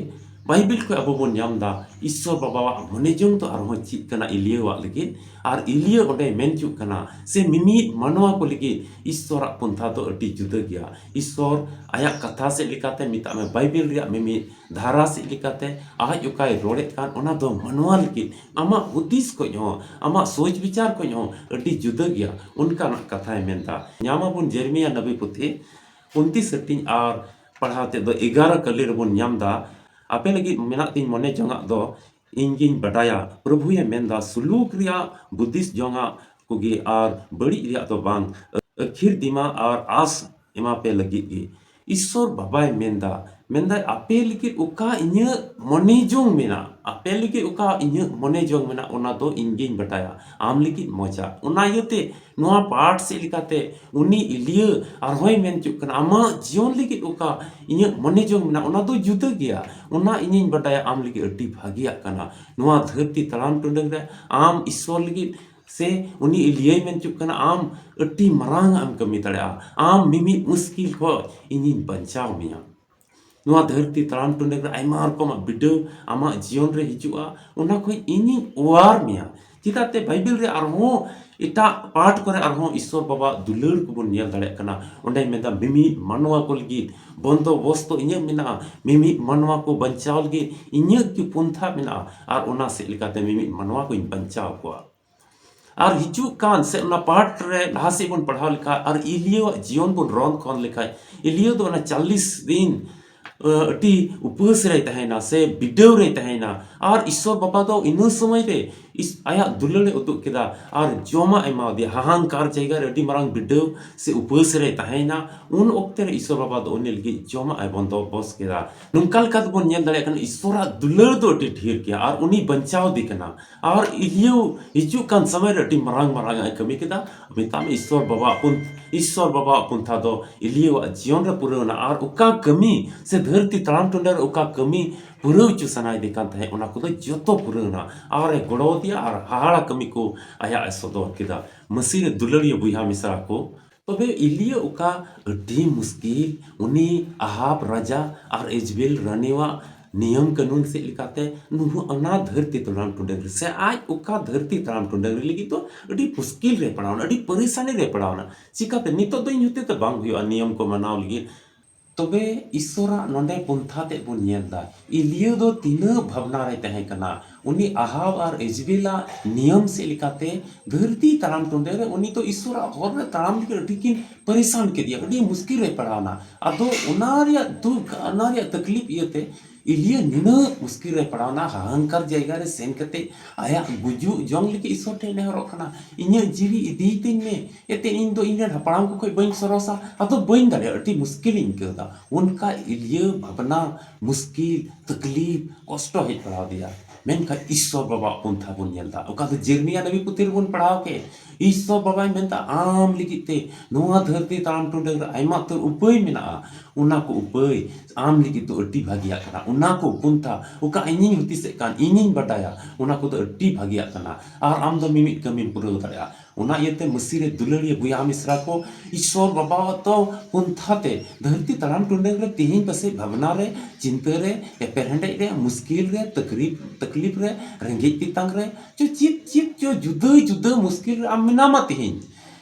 ᱵᱟᱭᱵᱮᱞ ᱠᱷᱚᱡ ᱟᱵᱚ ᱵᱚᱱ ᱧᱟᱢ ᱫᱟ, ᱤᱥᱥᱚᱨ ᱵᱟᱵᱟᱣᱟᱜ ᱢᱚᱱᱮ ᱡᱚᱝ ᱫᱚ ᱟᱨᱦᱚᱸ ᱪᱮᱫ ᱠᱟᱱᱟ ᱮᱞᱤᱭᱟᱹᱣᱟᱜ ᱞᱟᱹᱜᱤᱫ? ᱟᱨ ᱮᱞᱤᱭᱟᱹ ᱚᱸᱰᱮ ᱢᱮᱱ ᱦᱚᱪᱚᱜ ᱠᱟᱱᱟ, ᱥᱮ ᱢᱤᱢᱤᱫ ᱢᱟᱱᱣᱟ ᱠᱚ ᱞᱟᱹᱜᱤᱫ ᱤᱥᱥᱚᱨᱟᱜ ᱯᱚᱱᱛᱷᱟ ᱫᱚ ᱟᱹᱰᱤ ᱡᱩᱫᱟᱹ ᱜᱮᱭᱟ᱾ ᱤᱥᱥᱚᱨ ᱟᱭᱟᱜ ᱠᱟᱛᱷᱟ ᱥᱮᱫ ᱞᱮᱠᱟᱛᱮ, ᱢᱮᱛᱟᱜ ᱢᱮ, ᱵᱟᱭᱵᱮᱞ ᱨᱮᱭᱟᱜ ᱢᱤᱢᱤᱫ ᱫᱷᱟᱨᱟ ᱥᱮᱫ ᱞᱮᱠᱟᱛᱮ ᱟᱡ ᱚᱠᱟᱭ ᱨᱚᱲᱮᱫ ᱠᱟᱱ, ᱚᱱᱟ ᱫᱚ ᱢᱟᱱᱣᱟ ᱞᱟᱹᱜᱤᱫ ᱟᱢᱟᱜ ᱦᱩᱫᱤᱥ ᱠᱷᱚᱡ ᱦᱚᱸ, ᱟᱢᱟᱜ ᱥᱳᱪ ᱵᱤᱪᱟᱨ ᱠᱷᱚᱡ ᱦᱚᱸ ᱟᱹᱰᱤ ᱡᱩᱫᱟᱹ ᱜᱮᱭᱟ᱾ ᱚᱱᱠᱟᱱᱟᱜ ᱠᱟᱛᱷᱟᱭ ᱢᱮᱱᱫᱟ᱾ ᱧᱟᱢᱟᱵᱚᱱ ᱡᱮᱨᱢᱤᱭᱟ ᱱᱟᱵᱤ ᱯᱩᱛᱷᱤ ᱩᱱᱛᱤᱥ ᱦᱟᱹᱴᱤᱧ ᱟᱨ ᱯᱟᱲᱦᱟᱣ ᱛᱮᱫ ᱫᱚ ᱮᱜᱟᱨᱚ ᱠᱟᱹᱞᱤ ᱨᱮᱵᱚᱱ ᱧᱟᱢ ᱫᱟ, "ᱟᱯᱮ ᱞᱟᱹᱜᱤᱫ ᱢᱮᱱᱟᱜ ᱛᱤᱧ ᱢᱚᱱᱮ ᱡᱚᱝᱟᱜ ᱫᱚ ᱤᱧ ᱜᱤᱧ ᱵᱟᱰᱟᱭᱟ", ᱯᱨᱚᱵᱷᱩᱭᱮ ᱢᱮᱱᱫᱟ, "ᱥᱩᱞᱩᱠ ᱨᱮᱭᱟᱜ ᱦᱩᱫᱤᱥ ᱡᱚᱝᱟᱜ ᱠᱚᱜᱮ ᱟᱨ ᱵᱟᱹᱲᱤᱡ ᱨᱮᱭᱟᱜ ᱫᱚ ᱵᱟᱝ, ᱟᱹᱠᱷᱤᱨ ᱫᱤᱢᱟ ᱟᱨ ᱟᱸᱥ ᱮᱢᱟ ᱯᱮ ᱞᱟᱹᱜᱤᱫ ᱜᱮ᱾" ᱤᱥᱥᱚᱨ ᱵᱟᱵᱟᱭ ᱢᱮᱱᱫᱟ, ᱢᱮᱱᱫᱟᱭ, "ᱟᱯᱮ ᱞᱟᱹᱜᱤᱫ ᱚᱠᱟ ᱤᱧᱟᱹᱜ ᱢᱚᱱᱮ ᱡᱚᱝ ᱢᱮᱱᱟᱜ, ᱟᱯᱮ ᱞᱟᱹᱜᱤᱫ ᱚᱠᱟ ᱤᱧᱟᱹᱜ ᱢᱚᱱᱮ ᱡᱚᱝ ᱢᱮᱱᱟᱜ, ᱚᱱᱟ ᱫᱚ ᱤᱧ ᱜᱤᱧ ᱵᱟᱰᱟᱭᱟ, ᱟᱢ ᱞᱟᱹᱜᱤᱫ ᱢᱚᱡᱟ᱾" ᱚᱱᱟ ᱤᱭᱟᱹᱛᱮ ᱱᱚᱣᱟ ᱯᱟᱴ ᱥᱮᱫ ᱞᱮᱠᱟᱛᱮ ᱩᱱᱤ ᱮᱞᱤᱭᱟᱹ ᱟᱨᱦᱚᱸᱭ ᱢᱮᱱ ᱦᱚᱪᱚᱜ ᱠᱟᱱᱟ, "ᱟᱢᱟᱜ ᱡᱤᱭᱚᱱ ᱞᱟᱹᱜᱤᱫ ᱚᱠᱟ ᱤᱧᱟᱹᱜ ᱢᱚᱱᱮ ᱡᱚᱝ ᱢᱮᱱᱟᱜ, ᱚᱱᱟ ᱫᱚ ᱡᱩᱫᱟᱹ ᱜᱮᱭᱟ, ᱚᱱᱟ ᱤᱧᱤᱧ ᱵᱟᱰᱟᱭᱟ ᱟᱢ ᱞᱟᱹᱜᱤᱫ ᱟᱹᱰᱤ ᱵᱷᱟᱹᱜᱤᱭᱟᱜ ᱠᱟᱱᱟ᱾ ᱱᱚᱣᱟ ᱫᱷᱟᱹᱨᱛᱤ ᱛᱟᱲᱟᱢ ᱴᱩᱰᱟᱹᱝ ᱨᱮ ᱟᱢ ᱤᱥᱥᱚᱨ ᱞᱟᱹᱜᱤᱫ", ᱥᱮ ᱩᱱᱤ ᱮᱞᱤᱭᱟᱹᱭ ᱢᱮᱱ ᱦᱚᱪᱚᱜ ᱠᱟᱱᱟ, "ᱟᱢ ᱟᱹᱰᱤ ᱢᱟᱨᱟᱝ ᱟᱜ ᱮᱢ ᱠᱟᱹᱢᱤ ᱫᱟᱲᱮᱭᱟᱜᱼᱟ, ᱟᱢ ᱢᱤᱢᱤᱫ ᱢᱩᱥᱠᱤᱞ ᱠᱷᱚᱡ ᱤᱧᱤᱧ ᱵᱟᱧᱪᱟᱣ ᱢᱮᱭᱟ᱾" ᱱᱚᱣᱟ ᱫᱷᱟᱹᱨᱛᱤ ᱛᱟᱲᱟᱢ ᱴᱩᱰᱟᱹᱝ ᱨᱮ ᱟᱭᱢᱟ ᱨᱚᱠᱚᱢᱟᱜ ᱵᱤᱰᱟᱹᱣ ᱟᱢᱟᱜ ᱡᱤᱭᱚᱱ ᱨᱮ ᱦᱤᱡᱩᱜᱼᱟ, ᱚᱱᱟ ᱠᱷᱚᱱ ᱤᱧᱤᱧ ᱚᱣᱟᱨ ᱢᱮᱭᱟ᱾ ᱪᱮᱫᱟᱜ ᱛᱮ ᱵᱟᱭᱵᱮᱞ ᱨᱮ ᱟᱨᱦᱚᱸ ᱮᱴᱟᱜ ᱯᱟᱴ ᱠᱚᱨᱮ ᱟᱨᱦᱚᱸ ᱤᱥᱥᱚᱨ ᱵᱟᱵᱟᱣᱟᱜ ᱫᱩᱞᱟᱹᱲ ᱠᱚᱵᱚᱱ ᱧᱮᱞ ᱫᱟᱲᱮᱭᱟᱜ ᱠᱟᱱᱟ᱾ ᱚᱸᱰᱮ ᱢᱮᱱᱫᱟ, "ᱢᱤᱢᱤᱫ ᱢᱟᱱᱣᱟ ᱠᱚ ᱞᱟᱹᱜᱤᱫ ᱵᱚᱱᱫᱚᱵᱚᱥᱛᱚ ᱤᱧᱟᱹᱜ ᱢᱮᱱᱟᱜᱼᱟ, ᱢᱤᱢᱤᱫ ᱢᱟᱱᱣᱟ ᱠᱚ ᱵᱟᱧᱪᱟᱣ ᱞᱟᱹᱜᱤᱫ ᱤᱧᱟᱹᱜ ᱜᱮ ᱯᱚᱱᱛᱷᱟ ᱢᱮᱱᱟᱜᱼᱟ, ᱟᱨ ᱚᱱᱟ ᱥᱮᱫ ᱞᱮᱠᱟᱛᱮ ᱢᱤᱢᱤᱫ ᱢᱟᱱᱣᱟ ᱠᱚᱧ ᱵᱟᱧᱪᱟᱣ ᱠᱚᱣᱟ᱾" ᱟᱨ ᱦᱤᱡᱩᱜ ᱠᱟᱱ ᱥᱮ ᱚᱱᱟ ᱯᱟᱴ ᱨᱮ ᱞᱟᱦᱟ ᱥᱮᱫ ᱵᱚᱱ ᱯᱟᱲᱦᱟᱣ ᱞᱮᱠᱷᱟᱡ ᱟᱨ ᱮᱞᱤᱭᱟᱹᱣᱟᱜ ᱡᱤᱭᱚᱱ ᱵᱚᱱ ᱨᱚᱲ ᱠᱷᱚᱱ ᱞᱮᱠᱷᱟᱡ, ᱮᱞᱤᱭᱟᱹ ᱫᱚ ᱚᱱᱟ ᱪᱟᱞᱞᱤᱥ ᱫᱤᱱ ᱟᱹᱰᱤ ᱩᱯᱟᱹᱥ ᱨᱮᱭ ᱛᱟᱦᱮᱸᱭᱮᱱᱟ ᱥᱮ ᱵᱤᱰᱟᱹᱣ ᱨᱮᱭ ᱛᱟᱦᱮᱸᱭᱮᱱᱟ᱾ ᱟᱨ ᱤᱥᱥᱚᱨ ᱵᱟᱵᱟ ᱫᱚ ᱤᱱᱟᱹ ᱥᱚᱢᱚᱭ ᱨᱮ ᱟᱭᱟᱜ ᱫᱩᱞᱟᱹᱲ ᱮ ᱩᱫᱩᱜ ᱠᱮᱫᱟ ᱟᱨ ᱡᱚᱢᱟᱜ ᱮ ᱮᱢᱟᱣᱟᱫᱮᱭᱟ᱾ ᱦᱟᱦᱟᱝᱠᱟᱨ ᱡᱟᱭᱜᱟ ᱨᱮ ᱟᱹᱰᱤ ᱢᱟᱨᱟᱝ ᱵᱤᱰᱟᱹᱣ ᱥᱮ ᱩᱯᱟᱹᱥ ᱨᱮᱭ ᱛᱟᱦᱮᱸᱭᱮᱱᱟ᱾ ᱩᱱ ᱚᱠᱛᱮ ᱨᱮ ᱤᱥᱥᱚᱨ ᱵᱟᱵᱟ ᱫᱚ ᱩᱱᱤ ᱞᱟᱹᱜᱤᱫ ᱡᱚᱢᱟᱜ ᱮ ᱵᱚᱱᱫᱚᱵᱚᱥ ᱠᱮᱫᱟ᱾ ᱱᱚᱝᱠᱟ ᱞᱮᱠᱟ ᱛᱮᱵᱚᱱ ᱧᱮᱞ ᱫᱟᱲᱮᱭᱟᱜ ᱠᱟᱱᱟ, ᱤᱥᱥᱚᱨᱟᱜ ᱫᱩᱞᱟᱹᱲ ᱫᱚ ᱟᱹᱰᱤ ᱰᱷᱮᱨ ᱜᱮᱭᱟ ᱟᱨ ᱩᱱᱤ ᱵᱟᱧᱪᱟᱣ ᱫᱮ ᱠᱟᱱᱟ᱾ ᱟᱨ ᱮᱞᱤᱭᱟᱹ ᱦᱤᱡᱩᱜ ᱠᱟᱱ ᱥᱚᱢᱚᱭ ᱨᱮ ᱟᱹᱰᱤ ᱢᱟᱨᱟᱝ ᱢᱟᱨᱟᱝ ᱟᱜ ᱮ ᱠᱟᱹᱢᱤ ᱠᱮᱫᱟ᱾ ᱢᱮᱛᱟᱜ ᱢᱮ, ᱤᱥᱥᱚᱨ ᱵᱟᱵᱟᱣᱟᱜ ᱯᱚᱱ-, ᱤᱥᱥᱚᱨ ᱵᱟᱵᱟᱣᱟᱜ ᱯᱚᱱᱛᱷᱟ ᱫᱚ ᱮᱞᱤᱭᱟᱹᱣᱟᱜ ᱡᱤᱭᱚᱱ ᱨᱮ ᱯᱩᱨᱟᱹᱣ ᱮᱱᱟ᱾ ᱟᱨ ᱚᱠᱟ ᱠᱟᱹᱢᱤ ᱥᱮ ᱫᱷᱟᱹᱨᱛᱤ ᱛᱟᱲᱟᱢ ᱴᱩᱸᱰᱟᱹ ᱨᱮ ᱚᱠᱟ ᱠᱟᱹᱢᱤ ᱯᱩᱨᱟᱹᱣ ᱦᱚᱪᱚ ᱥᱟᱱᱟᱭᱮᱫᱮ ᱠᱟᱱ ᱛᱟᱦᱮᱸᱫ, ᱚᱱᱟ ᱠᱚᱫᱚ ᱡᱚᱛᱚ ᱯᱩᱨᱟᱹᱣ ᱮᱱᱟ᱾ ᱟᱨ ᱮ ᱜᱚᱲᱚ ᱟᱫᱮᱭᱟ ᱟᱨ ᱦᱟᱦᱟᱲᱟ ᱠᱟᱹᱢᱤ ᱠᱚ ᱟᱭᱟᱜ ᱮ ᱥᱚᱫᱚᱨ ᱠᱮᱫᱟ᱾ ᱢᱟᱹᱥᱤ ᱨᱮ ᱫᱩᱞᱟᱹᱲᱤᱭᱟᱹ ᱵᱚᱭᱦᱟ ᱢᱤᱥᱨᱟ ᱠᱚ, ᱛᱚᱵᱮ ᱮᱞᱤᱭᱟᱹ ᱚᱠᱟ ᱟᱹᱰᱤ ᱢᱩᱥᱠᱤᱞ, ᱩᱱᱤ ᱟᱦᱟᱵ ᱨᱟᱡᱟ ᱟᱨ ᱮᱡᱵᱮᱞ ᱨᱟᱱᱤᱣᱟᱜ ᱱᱤᱭᱚᱢ ᱠᱟᱹᱱᱩᱱ ᱥᱮᱫ ᱞᱮᱠᱟᱛᱮ ᱱᱩᱦᱩ ᱚᱱᱟ ᱫᱷᱟᱹᱨᱛᱤ ᱛᱟᱲᱟᱢ ᱴᱩᱸᱰᱟᱹ ᱨᱮ ᱥᱮ ᱟᱡ ᱚᱠᱟ ᱫᱷᱟᱹᱨᱛᱤ ᱛᱟᱲᱟᱢ ᱴᱩᱸᱰᱟᱹ ᱨᱮ ᱞᱟᱹᱜᱤᱫ ᱫᱚ ᱟᱹᱰᱤ ᱢᱩᱥᱠᱤᱞ ᱨᱮ ᱯᱟᱲᱟᱣᱱᱟ, ᱟᱹᱰᱤ ᱯᱟᱹᱨᱤᱥᱟᱱᱤ ᱨᱮ ᱯᱟᱲᱟᱣᱱᱟ᱾ ᱪᱤᱠᱟᱛᱮ ᱱᱤᱛᱚᱜ ᱫᱚ ᱤᱧ ᱦᱚᱛᱮ ᱛᱮ ᱵᱟᱝ ᱦᱩᱭᱩᱜᱼᱟ ᱱᱤᱭᱚᱢ ᱠᱚ ᱢᱟᱱᱟᱣ ᱞᱟᱹᱜᱤᱫ᱾ ᱛᱚᱵᱮ ᱤᱥᱥᱚᱨᱟᱜ ᱱᱚᱰᱮ ᱯᱚᱱᱛᱷᱟ ᱛᱮᱫ ᱵᱚᱱ ᱧᱮᱞ ᱮᱫᱟ, ᱮᱞᱤᱭᱟᱹ ᱫᱚ ᱛᱤᱱᱟᱹᱜ ᱵᱷᱟᱵᱽᱱᱟ ᱨᱮ ᱛᱟᱦᱮᱸ ᱠᱟᱱᱟ᱾ ᱩᱱᱤ ᱟᱦᱟᱵ ᱟᱨ ᱮᱡᱵᱮᱞᱟᱜ ᱱᱤᱭᱚᱢ ᱥᱮᱫ ᱞᱮᱠᱟᱛᱮ ᱫᱷᱟᱹᱨᱛᱤ ᱛᱟᱲᱟᱢ ᱴᱩᱸᱰᱟᱹ ᱨᱮ ᱩᱱᱤ ᱫᱚ ᱤᱥᱥᱚᱨᱟᱜ ᱦᱚᱨ ᱨᱮ ᱛᱟᱲᱟᱢ ᱞᱟᱹᱜᱤᱫ ᱟᱹᱰᱤ ᱠᱤᱱ ᱯᱟᱨᱤᱥᱟᱱ ᱠᱮᱫᱮᱭᱟ, ᱟᱹᱰᱤ ᱢᱩᱥᱠᱤᱞ ᱨᱮ ᱯᱟᱲᱟᱣᱱᱟ᱾ ᱟᱫᱚ ᱚᱱᱟ ᱨᱮᱭᱟᱜ ᱫᱩᱠ, ᱚᱱᱟ ᱨᱮᱭᱟᱜ ᱛᱟᱠᱞᱤᱯ ᱤᱭᱟᱹᱛᱮ ᱮᱞᱤᱭᱟᱹ ᱱᱤᱱᱟᱹᱜ ᱢᱩᱥᱠᱤᱞ ᱨᱮ ᱯᱟᱲᱟᱣᱱᱟ, ᱦᱟᱦᱟᱝᱠᱟᱨ ᱡᱟᱭᱜᱟ ᱨᱮ ᱥᱮᱱ ᱠᱟᱛᱮ ᱟᱭᱟᱜ ᱜᱩᱡᱩᱜ ᱡᱚᱝ ᱞᱟᱹᱜᱤᱫ ᱤᱥᱥᱚᱨ ᱴᱷᱮᱱ ᱱᱮᱦᱚᱨᱚᱜ ᱠᱟᱱᱟ, "ᱤᱧᱟᱹᱜ ᱡᱤᱣᱤ ᱤᱫᱤᱭ ᱛᱤᱧ ᱢᱮ, ᱮᱱᱛᱮ ᱤᱧ ᱫᱚ ᱤᱧ ᱨᱮᱱ ᱦᱟᱯᱲᱟᱢ ᱠᱚ ᱠᱷᱚᱱ ᱵᱟᱹᱧ ᱥᱚᱨᱚᱥᱟ, ᱟᱫᱚ ᱵᱟᱹᱧ ᱫᱟᱲᱮᱭᱟᱜᱼᱟ, ᱟᱹᱰᱤ ᱢᱩᱥᱠᱤᱞᱤᱧ ᱟᱹᱭᱠᱟᱹᱣ ᱮᱫᱟ᱾" ᱚᱱᱠᱟ ᱮᱞᱤᱭᱟᱹ ᱵᱷᱟᱵᱽᱱᱟ, ᱢᱩᱥᱠᱤᱞ, ᱛᱟᱠᱞᱤᱯ, ᱠᱚᱥᱴᱚ ᱦᱮᱡ ᱯᱟᱲᱟᱣ ᱟᱫᱮᱭᱟ᱾ ᱢᱮᱱᱠᱷᱟᱱ ᱤᱥᱥᱚᱨ ᱵᱟᱵᱟᱣᱟᱜ ᱯᱚᱱᱛᱷᱟ ᱵᱚᱱ ᱧᱮᱞ ᱮᱫᱟ, ᱚᱠᱟ ᱫᱚ ᱡᱮᱨᱢᱤᱭᱟ ᱱᱟᱵᱤ ᱯᱩᱛᱷᱤ ᱨᱮᱵᱚᱱ ᱯᱟᱲᱦᱟᱣ ᱠᱮᱫ, ᱤᱥᱥᱚᱨ ᱵᱟᱵᱟᱭ ᱢᱮᱱᱫᱟ, "ᱟᱢ ᱞᱟᱹᱜᱤᱫ ᱛᱮ ᱱᱚᱣᱟ ᱫᱷᱟᱹᱨᱛᱤ ᱛᱟᱲᱟᱢ ᱴᱩᱸᱰᱟᱹ ᱨᱮ ᱟᱭᱢᱟ ᱩᱛᱟᱹᱨ ᱩᱯᱟᱹᱭ ᱢᱮᱱᱟᱜᱼᱟ, ᱚᱱᱟ ᱠᱚ ᱩᱯᱟᱹᱭ ᱟᱢ ᱞᱟᱹᱜᱤᱫ ᱫᱚ ᱟᱹᱰᱤ ᱵᱷᱟᱹᱜᱤᱭᱟᱜ ᱠᱟᱱᱟ, ᱚᱱᱟ ᱠᱚ ᱯᱚᱱᱛᱷᱟ ᱚᱠᱟ ᱤᱧᱤᱧ ᱦᱩᱫᱤᱥᱮᱫ ᱠᱟᱱ, ᱤᱧᱤᱧ ᱵᱟᱰᱟᱭᱟ, ᱚᱱᱟ ᱠᱚᱫᱚ ᱟᱹᱰᱤ ᱵᱷᱟᱹᱜᱤᱭᱟᱜ ᱠᱟᱱᱟ, ᱟᱨ ᱟᱢ ᱫᱚ ᱢᱤᱢᱤᱫ ᱠᱟᱹᱢᱤᱢ ᱯᱩᱨᱟᱹᱣ ᱫᱟᱲᱮᱭᱟᱜᱼᱟ᱾" ᱚᱱᱟ ᱤᱭᱟᱹᱛᱮ ᱢᱟᱹᱥᱤ ᱨᱮ ᱫᱩᱞᱟᱹᱲᱤᱭᱟᱹ ᱵᱚᱭᱦᱟ ᱢᱤᱥᱨᱟ ᱠᱚ, ᱤᱥᱥᱚᱨ ᱵᱟᱵᱟᱣᱟᱜ ᱛᱚ ᱯᱚᱱᱛᱷᱟ ᱛᱮ ᱫᱷᱟᱹᱨᱛᱤ ᱛᱟᱲᱟᱢ ᱴᱩᱸᱰᱟᱹᱝ ᱨᱮ ᱛᱮᱦᱮᱧ ᱯᱟᱥᱮᱡ ᱵᱷᱟᱵᱽᱱᱟ ᱨᱮ, ᱪᱤᱱᱛᱟᱹ ᱨᱮ, ᱮᱯᱮᱨᱦᱮᱸᱰᱮᱡ ᱨᱮ, ᱢᱩᱥᱠᱤᱞ ᱨᱮ, ᱛᱟᱠᱞᱤᱯ, ᱛᱟᱠᱞᱤᱯ ᱨᱮ, ᱨᱮᱸᱜᱮᱡ ᱛᱮᱛᱟᱝ ᱨᱮ, ᱪᱚ ᱪᱮᱫ ᱪᱮᱫ ᱪᱚ ᱡᱩᱫᱟᱹ ᱡᱩᱫᱟᱹ ᱢᱩᱥᱠᱤᱞ ᱨᱮ ᱟᱢ ᱢᱮᱱᱟᱢᱟ ᱛᱮᱦᱮᱧ᱾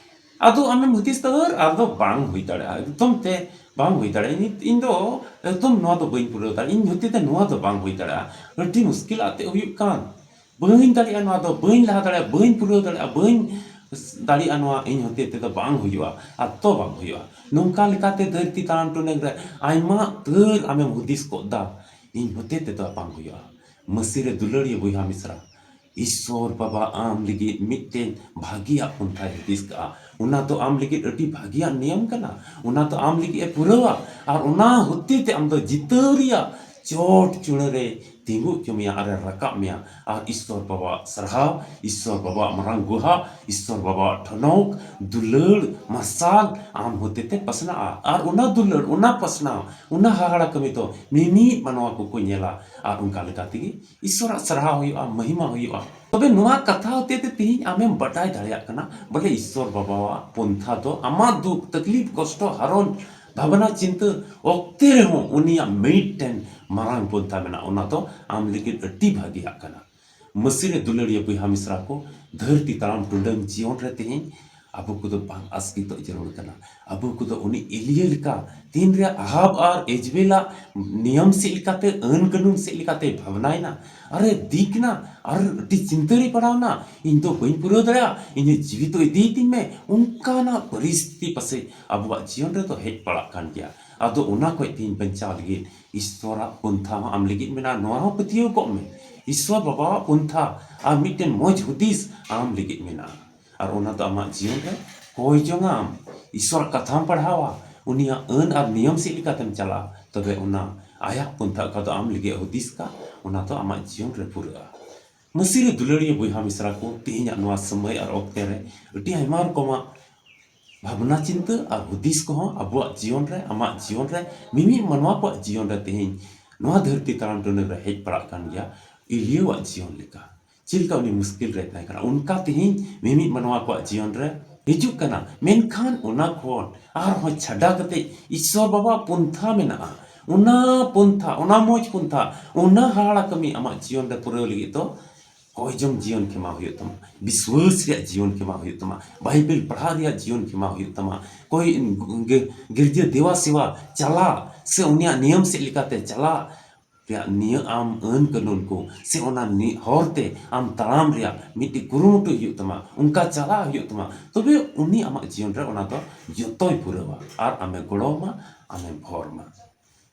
ᱟᱫᱚ ᱟᱢᱮᱢ ᱦᱩᱫᱤᱥ ᱫᱟ, "ᱟᱨ ᱫᱚ ᱵᱟᱝ ᱦᱩᱭ ᱫᱟᱲᱮᱭᱟᱜᱼᱟ, ᱮᱠᱫᱚᱢ ᱛᱮ ᱵᱟᱝ ᱦᱩᱭ ᱫᱟᱲᱮᱭᱟᱜᱼᱟ, ᱤᱧ, ᱤᱧ ᱫᱚ ᱮᱠᱫᱚᱢ ᱱᱚᱣᱟ ᱫᱚ ᱵᱟᱹᱧ ᱯᱩᱨᱟᱹᱣ ᱫᱟᱲᱮᱭᱟᱜᱼᱟ, ᱤᱧ ᱦᱚᱛᱮ ᱛᱮ ᱱᱚᱣᱟ ᱫᱚ ᱵᱟᱝ ᱦᱩᱭ ᱫᱟᱲᱮᱭᱟᱜᱼᱟ, ᱟᱹᱰᱤ ᱢᱩᱥᱠᱤᱞ ᱟᱛᱮ ᱦᱩᱭᱩᱜ ᱠᱟᱱ, ᱵᱟᱹᱧ ᱫᱟᱲᱮᱭᱟᱜᱼᱟ, ᱱᱚᱣᱟ ᱫᱚ ᱵᱟᱹᱧ ᱞᱟᱦᱟ ᱫᱟᱲᱮᱭᱟᱜᱼᱟ, ᱵᱟᱹᱧ ᱯᱩᱨᱟᱹᱣ ᱫᱟᱲᱮᱭᱟᱜᱼᱟ, ᱵᱟᱹᱧ ᱫᱟᱲᱮᱭᱟᱜᱼᱟ, ᱱᱚᱣᱟ ᱤᱧ ᱦᱚᱛᱮ ᱛᱮᱫᱚ ᱵᱟᱝ ᱦᱩᱭᱩᱜᱼᱟ, ᱟᱛᱚ ᱵᱟᱝ ᱦᱩᱭᱩᱜᱼᱟ᱾ ᱱᱚᱝᱠᱟ ᱞᱮᱠᱟᱛᱮ ᱫᱷᱟᱹᱨᱛᱤ ᱛᱟᱲᱟᱢ ᱴᱩᱰᱟᱹᱝ ᱨᱮ ᱟᱭᱢᱟ ᱩᱛᱟᱹᱨ ᱟᱢᱮᱢ ᱦᱩᱫᱤᱥ ᱜᱚᱫ ᱫᱟ, ᱤᱧ ᱦᱚᱛᱮ ᱛᱮᱫᱚ ᱵᱟᱝ ᱦᱩᱭᱩᱜᱼᱟ᱾ ᱢᱟᱹᱥᱤ ᱨᱮ ᱫᱩᱞᱟᱹᱲᱤᱭᱟᱹ ᱵᱚᱭᱦᱟ ᱢᱤᱥᱨᱟ, ᱤᱥᱥᱚᱨ ᱵᱟᱵᱟ ᱟᱢ ᱞᱟᱹᱜᱤᱫ ᱢᱤᱫᱴᱮᱱ ᱵᱷᱟᱹᱜᱤᱭᱟᱜ ᱯᱚᱱᱛᱷᱟᱭ ᱦᱩᱫᱤᱥ ᱠᱟᱜᱼᱟ᱾ ᱚᱱᱟ ᱫᱚ ᱟᱢ ᱞᱟᱹᱜᱤᱫ ᱟᱹᱰᱤ ᱵᱷᱟᱹᱜᱤᱭᱟᱜ ᱱᱤᱭᱚᱢ ᱠᱟᱱᱟ, ᱚᱱᱟ ᱫᱚ ᱟᱢ ᱞᱟᱹᱜᱤᱫ ᱮ ᱯᱩᱨᱟᱹᱣᱟ, ᱟᱨ ᱚᱱᱟ ᱦᱚᱛᱮ ᱛᱮ ᱟᱢ ᱫᱚ ᱡᱤᱛᱟᱹᱣ ᱨᱮᱭᱟᱜ ᱪᱚᱴ ᱪᱩᱲᱟᱹ ᱨᱮ ᱛᱤᱸᱜᱩ ᱦᱚᱪᱚ ᱢᱮᱭᱟ ᱟᱨ ᱮ ᱨᱟᱠᱟᱵ ᱢᱮᱭᱟ᱾ ᱟᱨ ᱤᱥᱥᱚᱨ ᱵᱟᱵᱟᱣᱟᱜ ᱥᱟᱨᱦᱟᱣ, ᱤᱥᱥᱚᱨ ᱵᱟᱵᱟᱣᱟᱜ ᱢᱟᱨᱟᱝ ᱜᱩᱦᱟ, ᱤᱥᱥᱚᱨ ᱵᱟᱵᱟᱣᱟᱜ ᱴᱷᱚᱱᱚᱠ, ᱫᱩᱞᱟᱹᱲ ᱢᱟᱨᱥᱟᱞ ᱟᱢ ᱦᱚᱛᱮ ᱛᱮ ᱯᱟᱥᱱᱟᱜᱼᱟ᱾ ᱟᱨ ᱚᱱᱟ ᱫᱩᱞᱟᱹᱲ, ᱚᱱᱟ ᱯᱟᱥᱱᱟᱣ, ᱚᱱᱟ ᱦᱟᱦᱟᱲᱟ ᱠᱟᱹᱢᱤ ᱫᱚ ᱢᱤᱢᱤᱫ ᱢᱟᱱᱣᱟ ᱠᱚᱠᱚ ᱧᱮᱞᱟ᱾ ᱟᱨ ᱚᱱᱠᱟ ᱞᱮᱠᱟ ᱛᱮᱜᱮ ᱤᱥᱥᱚᱨᱟᱜ ᱥᱟᱨᱦᱟᱣ ᱦᱩᱭᱩᱜᱼᱟ, ᱢᱚᱦᱤᱢᱟ ᱦᱩᱭᱩᱜᱼᱟ᱾ ᱛᱚᱵᱮ ᱱᱚᱣᱟ ᱠᱟᱛᱷᱟ ᱦᱚᱛᱮ ᱛᱮ ᱛᱮᱦᱮᱧ ᱟᱢᱮᱢ ᱵᱟᱰᱟᱭ ᱫᱟᱲᱮᱭᱟᱜ ᱠᱟᱱᱟ, ᱵᱚᱞᱮ ᱤᱥᱥᱚᱨ ᱵᱟᱵᱟᱣᱟᱜ ᱯᱚᱱᱛᱷᱟ ᱫᱚ ᱟᱢᱟᱜ ᱫᱩᱠ, ᱛᱟᱠᱞᱤᱯ, ᱠᱚᱥᱴᱚ, ᱦᱟᱨᱚᱱ, ᱵᱷᱟᱵᱽᱱᱟ, ᱪᱤᱱᱛᱟᱹ ᱚᱠᱛᱮ ᱨᱮᱦᱚᱸ ᱩᱱᱤᱭᱟᱜ ᱢᱤᱫᱴᱮᱱ ᱢᱟᱨᱟᱝ ᱯᱚᱱᱛᱷᱟ ᱢᱮᱱᱟᱜᱼᱟ, ᱚᱱᱟ ᱫᱚ ᱟᱢ ᱞᱟᱹᱜᱤᱫ ᱟᱹᱰᱤ ᱵᱷᱟᱹᱜᱤᱭᱟᱜ ᱠᱟᱱᱟ᱾ ᱢᱟᱹᱥᱤ ᱨᱮ ᱫᱩᱞᱟᱹᱲᱤᱭᱟᱹ ᱵᱚᱭᱦᱟ ᱢᱤᱥᱨᱟ ᱠᱚ, ᱫᱷᱟᱹᱨᱛᱤ ᱛᱟᱲᱟᱢ ᱴᱩᱰᱟᱹᱝ ᱡᱤᱭᱚᱱ ᱨᱮ ᱛᱮᱦᱮᱧ ᱟᱵᱚ ᱠᱚᱫᱚ ᱵᱟᱝ ᱟᱥᱠᱮᱛᱚᱜ ᱡᱟᱹᱨᱩᱲ ᱠᱟᱱᱟ᱾ ᱟᱵᱚ ᱠᱚᱫᱚ ᱩᱱᱤ ᱮᱞᱤᱭᱟ ᱞᱮᱠᱟ, ᱛᱤᱱᱨᱮ ᱟᱦᱟᱵ ᱟᱨ ᱮᱡᱵᱮᱞᱟᱜ ᱱᱤᱭᱚᱢ ᱥᱮᱫ ᱞᱮᱠᱟᱛᱮ, ᱟᱹᱱ ᱠᱟᱹᱱᱩᱱ ᱥᱮᱫ ᱞᱮᱠᱟᱛᱮ ᱵᱷᱟᱵᱽᱱᱟᱭᱮᱱᱟ, ᱟᱨᱮ ᱫᱤᱠ ᱱᱟ, ᱟᱨ ᱟᱹᱰᱤ ᱪᱤᱱᱛᱟᱹ ᱨᱮ ᱯᱟᱲᱟᱣᱱᱟ, ᱤᱧ ᱫᱚ ᱵᱟᱹᱧ ᱯᱩᱨᱟᱹᱣ ᱫᱟᱲᱮᱭᱟᱜᱼᱟ, ᱤᱧ ᱡᱤᱣᱤ ᱫᱚ ᱤᱫᱤᱭ ᱛᱤᱧ ᱢᱮ, ᱚᱱᱠᱟᱱᱟᱜ ᱯᱚᱨᱤᱥᱛᱷᱤᱛᱤ ᱯᱟᱥᱮᱡ ᱟᱵᱚᱣᱟᱜ ᱡᱤᱭᱚᱱ ᱨᱮᱫᱚ ᱦᱮᱡ ᱯᱟᱲᱟᱜ ᱠᱟᱱ ᱜᱮᱭᱟ᱾ ᱟᱫᱚ ᱚᱱᱟ ᱠᱷᱚᱡ ᱛᱮᱦᱮᱧ ᱵᱟᱧᱪᱟᱣ ᱞᱟᱹᱜᱤᱫ ᱤᱥᱥᱚᱨᱟᱜ ᱯᱚᱱᱛᱷᱟ ᱦᱚᱸ ᱟᱢ ᱞᱟᱹᱜᱤᱫ ᱢᱮᱱᱟᱜᱼᱟ, ᱱᱚᱣᱟ ᱦᱚᱸ ᱯᱟᱹᱛᱭᱟᱹᱣ ᱠᱚᱜ ᱢᱮ᱾ ᱤᱥᱥᱚᱨ ᱵᱟᱵᱟᱣᱟᱜ ᱯᱚᱱᱛᱷᱟ ᱟᱨ ᱢᱤᱫᱴᱮᱱ ᱢᱚᱡᱽ ᱦᱩᱫᱤᱥ ᱟᱢ ᱞᱟᱹᱜᱤᱫ ᱢᱮᱱᱟᱜᱼᱟ᱾ ᱟᱨ ᱚᱱᱟ ᱫᱚ ᱟᱢᱟᱜ ᱡᱤᱭᱚᱱ ᱨᱮ ᱠᱚᱭ ᱡᱚᱝ ᱟᱢ᱾ ᱤᱥᱥᱚᱨᱟᱜ ᱠᱟᱛᱷᱟᱢ ᱯᱟᱲᱦᱟᱣᱟ, ᱩᱱᱤᱭᱟᱜ ᱟᱹᱱ ᱟᱨ ᱱᱤᱭᱚᱢ ᱥᱮᱫ ᱞᱮᱠᱟᱛᱮᱢ ᱪᱟᱞᱟᱜᱼᱟ, ᱛᱚᱵᱮ ᱚᱱᱟ ᱟᱭᱟᱜ ᱯᱚᱱᱛᱷᱟ ᱚᱠᱟ ᱫᱚ ᱟᱢ ᱞᱟᱹᱜᱤᱫ ᱮ ᱦᱩᱫᱤᱥ ᱠᱟᱜ, ᱚᱱᱟ ᱫᱚ ᱟᱢᱟᱜ ᱡᱤᱭᱚᱱ ᱨᱮ ᱯᱩᱨᱟᱹᱜᱼᱟ᱾ ᱢᱟᱹᱥᱤ ᱨᱮ ᱫᱩᱞᱟᱹᱲᱤᱭᱟᱹ ᱵᱚᱭᱦᱟ ᱢᱤᱥᱨᱟ ᱠᱚ, ᱛᱮᱦᱮᱧᱟᱜ ᱱᱚᱣᱟ ᱥᱚᱢᱚᱭ ᱟᱨ ᱚᱠᱛᱮ ᱨᱮ ᱟᱹᱰᱤ ᱟᱭᱢᱟ ᱨᱚᱠᱚᱢᱟᱜ ᱵᱷᱟᱵᱽᱱᱟ ᱪᱤᱱᱛᱟᱹ ᱟᱨ ᱦᱩᱫᱤᱥ ᱠᱚᱦᱚᱸ ᱟᱵᱚᱣᱟᱜ ᱡᱤᱭᱚᱱ ᱨᱮ, ᱟᱢᱟᱜ ᱡᱤᱭᱚᱱ ᱨᱮ, ᱢᱤᱢᱤᱫ ᱢᱟᱱᱣᱟ ᱠᱚᱣᱟᱜ ᱡᱤᱭᱚᱱ ᱨᱮ ᱛᱮᱦᱮᱧ ᱱᱚᱣᱟ ᱫᱷᱟᱹᱨᱛᱤ ᱛᱟᱲᱟᱢ ᱴᱩᱰᱟᱹᱝ ᱨᱮ ᱦᱮᱡ ᱯᱟᱲᱟᱜ ᱠᱟᱱ ᱜᱮᱭᱟ᱾ ᱮᱞᱤᱭᱟᱹᱣᱟᱜ ᱡᱤᱭᱚᱱ ᱞᱮᱠᱟ ᱪᱮᱫ ᱞᱮᱠᱟ ᱩᱱᱤ ᱢᱩᱥᱠᱤᱞ ᱨᱮ ᱛᱟᱦᱮᱸ ᱠᱟᱱᱟ, ᱚᱱᱠᱟ ᱛᱮᱦᱮᱧ ᱢᱤᱢᱤᱫ ᱢᱟᱱᱣᱟ ᱠᱚᱣᱟᱜ ᱡᱤᱭᱚᱱ ᱨᱮ ᱦᱤᱡᱩᱜ ᱠᱟᱱᱟ᱾ ᱢᱮᱱᱠᱷᱟᱱ ᱚᱱᱟ ᱠᱷᱚᱱ ᱟᱨᱦᱚᱸ ᱪᱷᱟᱰᱟ ᱠᱟᱛᱮ ᱤᱥᱥᱚᱨ ᱵᱟᱵᱟᱣᱟᱜ ᱯᱚᱱᱛᱷᱟ ᱢᱮᱱᱟᱜᱼᱟ᱾ ᱚᱱᱟ ᱯᱚᱱᱛᱷᱟ, ᱚᱱᱟ ᱢᱚᱡᱽ ᱯᱚᱱᱛᱷᱟ, ᱚᱱᱟ ᱦᱟᱦᱟᱲᱟ ᱠᱟᱹᱢᱤ ᱟᱢᱟᱜ ᱡᱤᱭᱚᱱ ᱨᱮ ᱯᱩᱨᱟᱹᱣ ᱞᱟᱹᱜᱤᱫ ᱫᱚ ᱠᱚᱭ ᱡᱚᱝ ᱡᱤᱭᱚᱱ ᱠᱷᱮᱢᱟᱣ ᱦᱩᱭᱩᱜ ᱛᱟᱢᱟ, ᱵᱤᱥᱣᱟᱹᱥ ᱨᱮᱭᱟᱜ ᱡᱤᱭᱚᱱ ᱠᱷᱮᱢᱟᱣ ᱦᱩᱭᱩᱜ ᱛᱟᱢᱟ, ᱵᱟᱭᱵᱮᱞ ᱯᱟᱲᱦᱟᱣ ᱨᱮᱭᱟᱜ ᱡᱤᱭᱚᱱ ᱠᱷᱮᱢᱟᱣ ᱦᱩᱭᱩᱜ ᱛᱟᱢᱟ, ᱠᱚᱭ ᱜᱤ-, ᱜᱤᱨᱡᱟᱹ ᱫᱮᱣᱟ ᱥᱮᱣᱟ ᱪᱟᱞᱟᱜ ᱥᱮ ᱩᱱᱤᱭᱟᱜ ᱱᱤᱭᱚᱢ ᱥᱮᱫ ᱞᱮᱠᱟᱛᱮ ᱪᱟᱞᱟᱜ, ᱨᱮᱭᱟᱜ ᱱᱤᱭᱟᱹ ᱟᱢ ᱟᱹᱱ ᱠᱟᱹᱱᱩᱱ ᱠᱚ ᱥᱮ ᱚᱱᱟ ᱱᱤ-, ᱦᱚᱨ ᱛᱮ ᱟᱢ ᱛᱟᱲᱟᱢ ᱨᱮᱭᱟᱜ ᱢᱤᱫᱴᱤᱡ ᱠᱩᱨᱩᱢᱩᱴᱩ ᱦᱩᱭᱩᱜ ᱛᱟᱢᱟ, ᱚᱱᱠᱟ ᱪᱟᱞᱟᱜ ᱦᱩᱭᱩᱜ ᱛᱟᱢᱟ, ᱛᱚᱵᱮ ᱩᱱᱤ ᱟᱢᱟᱜ ᱡᱤᱭᱚᱱ ᱨᱮ ᱚᱱᱟ ᱫᱚ ᱡᱚᱛᱚᱭ ᱯᱩᱨᱟᱹᱣᱟ ᱟᱨ ᱟᱢᱮ ᱜᱚᱲᱚ ᱟᱢᱟ, ᱟᱢᱮ ᱵᱷᱚᱨ ᱟᱢᱟ᱾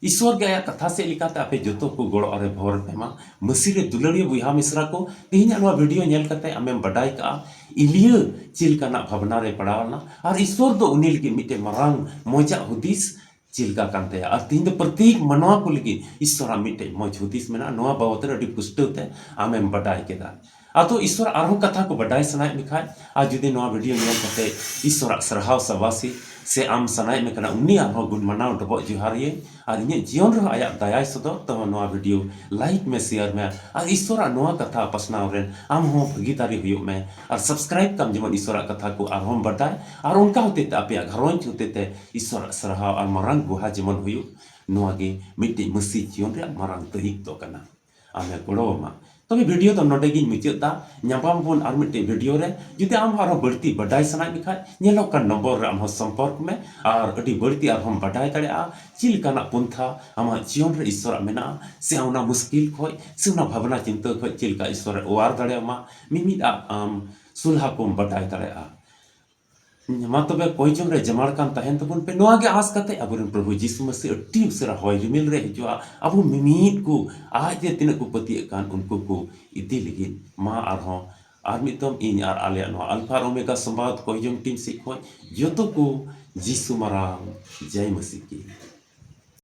ᱤᱥᱣᱚᱨ ᱜᱮ ᱟᱭᱟᱜ ᱠᱟᱛᱷᱟ ᱥᱮᱫ ᱞᱮᱠᱟᱛᱮ ᱟᱯᱮ ᱡᱚᱛᱚ ᱠᱚ ᱜᱚᱲᱚ ᱟᱨᱮ ᱵᱷᱚᱨ ᱯᱮ ᱢᱟ᱾ ᱢᱟᱹᱥᱤ ᱨᱮ ᱫᱩᱞᱟᱹᱲᱤᱭᱟᱹ ᱵᱚᱭᱦᱟ ᱢᱤᱥᱨᱟ ᱠᱚ, ᱛᱮᱦᱮᱧᱟᱜ ᱱᱚᱣᱟ ᱵᱷᱤᱰᱤᱭᱳ ᱧᱮᱞ ᱠᱟᱛᱮ ᱟᱢᱮᱢ ᱵᱟᱰᱟᱭ ᱠᱟᱜᱼᱟ ᱤᱞᱤᱭᱟᱹ ᱪᱮᱫ ᱞᱮᱠᱟᱱᱟᱜ ᱵᱷᱟᱵᱽᱱᱟ ᱨᱮ ᱯᱟᱲᱟᱣ ᱞᱮᱱᱟ ᱟᱨ ᱤᱥᱣᱚᱨ ᱫᱚ ᱩᱱᱤ ᱞᱟᱹᱜᱤᱫ ᱢᱤᱫᱴᱮᱱ ᱢᱟᱨᱟᱝ ᱢᱚᱡᱟᱜ ᱦᱩᱫᱤᱥ ᱪᱮᱫ ᱞᱮᱠᱟ ᱠᱟᱱ ᱛᱟᱭᱟ᱾ ᱟᱨ ᱛᱮᱦᱮᱧ ᱫᱚ ᱯᱨᱚᱛᱮᱠ ᱢᱟᱱᱣᱟ ᱠᱚ ᱞᱟᱹᱜᱤᱫ ᱤᱥᱣᱚᱨᱟᱜ ᱢᱤᱫᱴᱮᱱ ᱢᱚᱡᱽ ᱦᱩᱫᱤᱥ ᱢᱮᱱᱟᱜᱼᱟ᱾ ᱱᱚᱣᱟ ᱵᱟᱵᱚᱛ ᱨᱮ ᱟᱹᱰᱤ ᱯᱩᱥᱴᱟᱹᱣ ᱛᱮ ᱟᱢᱮᱢ ᱵᱟᱰᱟᱭ ᱠᱮᱫᱟ᱾ ᱟᱫᱚ ᱤᱥᱣᱚᱨ ᱟᱨᱦᱚᱸ ᱠᱟᱛᱷᱟ ᱠᱚ ᱵᱟᱰᱟᱭ ᱥᱟᱱᱟᱭᱮᱫ ᱢᱮ ᱠᱷᱟᱡ, ᱟᱨ ᱡᱩᱫᱤ ᱱᱚᱣᱟ ᱵᱷᱤᱰᱤᱭᱳ ᱧᱮᱞ ᱠᱟᱛᱮ ᱤᱥᱣᱚᱨᱟᱜ ᱥᱟᱨᱦᱟᱣ ᱥᱟᱵᱟᱥᱤ ᱥᱮ ᱟᱢ ᱥᱟᱱᱟᱭᱮᱫ ᱢᱮ ᱠᱟᱱᱟ ᱩᱱᱤ ᱟᱨᱦᱚᱸ ᱜᱩᱱ ᱢᱟᱱᱟᱣ ᱰᱚᱵᱚᱜ ᱡᱚᱦᱟᱨ ᱤᱭᱟᱹᱧ ᱟᱨ ᱤᱧᱟᱹᱜ ᱡᱤᱭᱚᱱ ᱨᱮᱦᱚᱸ ᱟᱭᱟᱜ ᱫᱟᱭᱟᱭ ᱥᱚᱫᱚᱨ, ᱛᱚᱵᱮ ᱱᱚᱣᱟ ᱵᱷᱤᱰᱤᱭᱳ ᱞᱟᱭᱤᱠ ᱢᱮ, ᱥᱮᱭᱟᱨ ᱢᱮ ᱟᱨ ᱤᱥᱣᱚᱨᱟᱜ ᱱᱚᱣᱟ ᱠᱟᱛᱷᱟ ᱯᱟᱥᱱᱟᱣ ᱨᱮᱱ ᱟᱢ ᱦᱚᱸ ᱵᱷᱟᱹᱜᱤᱫᱟᱨᱤ ᱦᱩᱭᱩᱜ ᱢᱮ ᱟᱨ ᱥᱟᱵᱥᱠᱨᱟᱭᱤᱵ ᱠᱟᱢ, ᱡᱮᱢᱚᱱ ᱤᱥᱣᱚᱨᱟᱜ ᱠᱟᱛᱷᱟ ᱠᱚ ᱟᱨᱦᱚᱸᱢ ᱵᱟᱰᱟᱭ ᱟᱨ ᱚᱱᱠᱟ ᱦᱚᱛᱮ ᱛᱮ ᱟᱯᱮᱭᱟᱜ ᱜᱷᱟᱨᱚᱸᱡᱽ ᱦᱚᱛᱮ ᱛᱮ ᱤᱥᱣᱚᱨᱟᱜ ᱥᱟᱨᱦᱟᱣ ᱟᱨ ᱢᱟᱨᱟᱝ ᱜᱩᱦᱟ ᱡᱮᱢᱚᱱ ᱦᱩᱭᱩᱜ, ᱱᱚᱣᱟ ᱜᱮ ᱢᱤᱫᱴᱤᱡ ᱢᱟᱹᱥᱤ ᱡᱤᱭᱚᱱ ᱨᱮᱭᱟᱜ ᱢᱟᱨᱟᱝ ᱫᱟᱹᱭᱤᱛ ᱫᱚ ᱠᱟᱱᱟ᱾ ᱟᱢᱮ ᱜᱚᱲᱚ ᱟᱢᱟ᱾ ᱛᱚᱵᱮ ᱵᱷᱤᱰᱤᱭᱳ ᱫᱚ ᱱᱚᱰᱮ ᱜᱤᱧ ᱢᱩᱪᱟᱹᱫ ᱫᱟ᱾ ᱧᱟᱯᱟᱢ ᱟᱵᱚᱱ ᱟᱨ ᱢᱤᱫᱴᱤᱡ ᱵᱷᱤᱰᱤᱭᱳ ᱨᱮ᱾ ᱡᱩᱫᱤ ᱟᱢ ᱟᱨᱦᱚᱸ ᱵᱟᱹᱲᱛᱤ ᱵᱟᱰᱟᱭ ᱥᱟᱱᱟᱭᱮᱫ ᱢᱮ ᱠᱷᱟᱡ, ᱧᱮᱞᱚᱜ ᱠᱟᱱ ᱱᱚᱢᱵᱚᱨ ᱨᱮ ᱟᱢ ᱦᱚᱸ ᱥᱚᱢᱯᱚᱨᱠ ᱢᱮ ᱟᱨ ᱟᱹᱰᱤ ᱵᱟᱹᱲᱛᱤ ᱟᱨᱦᱚᱸᱢ ᱵᱟᱰᱟᱭ ᱫᱟᱲᱮᱭᱟᱜᱼᱟ ᱪᱮᱫ ᱞᱮᱠᱟᱱᱟᱜ ᱯᱚᱱᱛᱷᱟ ᱟᱢᱟᱜ ᱡᱤᱭᱚᱱ ᱨᱮ ᱤᱥᱣᱚᱨᱟᱜ ᱢᱮᱱᱟᱜᱼᱟ, ᱥᱮ ᱚᱱᱟ ᱢᱩᱥᱠᱤᱞ ᱠᱷᱚᱡ ᱥᱮ ᱚᱱᱟ ᱵᱷᱟᱵᱽᱱᱟ ᱪᱤᱱᱛᱟᱹ ᱠᱷᱚᱡ ᱪᱮᱫ ᱞᱮᱠᱟ ᱤᱥᱣᱚᱨᱮ ᱚᱣᱟᱨ ᱫᱟᱲᱮᱭᱟᱢᱟ, ᱢᱤᱢᱤᱫ ᱟᱜ ᱟᱢ ᱥᱩᱞᱦᱟ ᱠᱚᱢ ᱵᱟᱰᱟᱭ ᱫᱟᱲᱮᱭᱟᱜᱼᱟ᱾ ᱢᱟ ᱛᱚᱵᱮ ᱠᱚᱭ ᱡᱚᱝ ᱨᱮ ᱡᱟᱢᱟᱲ ᱠᱟᱱ ᱛᱟᱦᱮᱱ ᱛᱟᱵᱚᱱ ᱯᱮ᱾ ᱱᱚᱣᱟ ᱜᱮ ᱟᱸᱥ ᱠᱟᱛᱮ ᱟᱵᱚᱨᱮᱱ ᱯᱨᱚᱵᱷᱩ ᱡᱤᱥᱩ ᱢᱟᱹᱥᱤ ᱟᱹᱰᱤ ᱩᱥᱟᱹᱨᱟ ᱦᱚᱭ ᱨᱤᱢᱤᱞ ᱨᱮ ᱦᱤᱡᱩᱜᱼᱟ᱾ ᱟᱵᱚ ᱢᱤᱢᱤᱫ ᱠᱚ ᱟᱡ ᱨᱮ ᱛᱤᱱᱟᱹᱜ ᱠᱚ ᱯᱟᱹᱛᱭᱟᱹᱜ ᱠᱟᱱ ᱩᱱᱠᱩ ᱠᱚ ᱤᱫᱤ ᱞᱟᱹᱜᱤᱫ᱾ ᱢᱟ ᱟᱨᱦᱚᱸ ᱟᱨ ᱢᱤᱫ ᱫᱚᱢ ᱤᱧ ᱟᱨ ᱟᱞᱮᱭᱟᱜ ᱱᱚᱣᱟ ᱟᱞᱯᱷᱟ ᱟᱨ ᱳᱢᱮᱜᱟ ᱥᱚᱢᱵᱟᱫ ᱠᱚᱭ ᱡᱚᱝ ᱴᱤᱢ ᱥᱮᱫ ᱠᱷᱚᱱ ᱡᱚᱛᱚ ᱠᱚ ᱡᱤᱥᱩ ᱢᱟᱨᱟᱝ ᱡᱟᱭ ᱢᱟᱹᱥᱤ ᱠᱤ᱾